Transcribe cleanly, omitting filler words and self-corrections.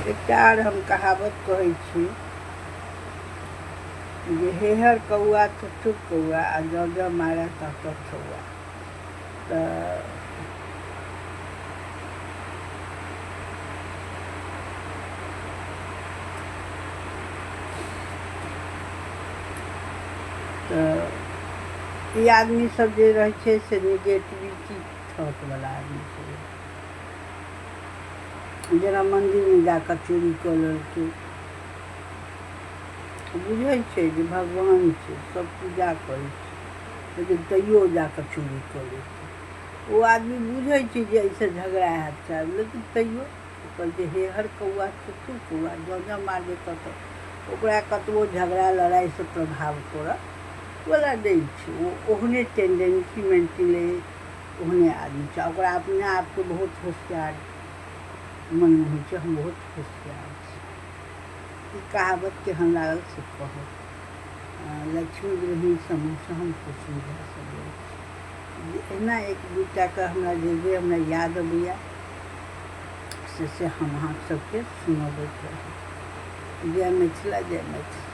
एकटा आर हम कहावत कहै छी जे हेहर कौआ थुथुर कौआ आ जँ जँ मारय तँ तँ छौआ। तऽ तऽ ई आदमी सब जे रहै छै से निगेटिविटी थॉट वला आदमी सब रहै छै। जेना मन्दिरमे जा कऽ चोरी कऽ लेलकै, बुझै छै जे भगवान छै, सब पूजा करै छै, लेकिन तैयो जा कऽ चोरी कऽ लै छै। ओ आदमी बुझै छै जे एहिसँ झगड़ा हैत साहेब, लेकिन तैयो कहै छै हेहर कौआ थुथुर कौआ, जँ जँ मारबै तँ तँ ओकरा कतबो झगड़ा लड़ाइसँ प्रभाव पड़ऽ वला नहि छै। ओ ओहने टेंडेंसी मेंटली ओहने आदमी छै। ओकरा अपने आपके बहुत होशियार मनमे होइ छै, हम बहुत होशियार छी। ई कहावत केहन लागल से कहब। लक्ष्मी गृहिणी समूहसँ हम खुशी झा सँ बोलै छी जे एहिना एक दूटाके हमरा जे जे हमरा याद अबैए से से हम अहाँ सबके सुनबैत रहब। जय मिथिला, जय मैथिली।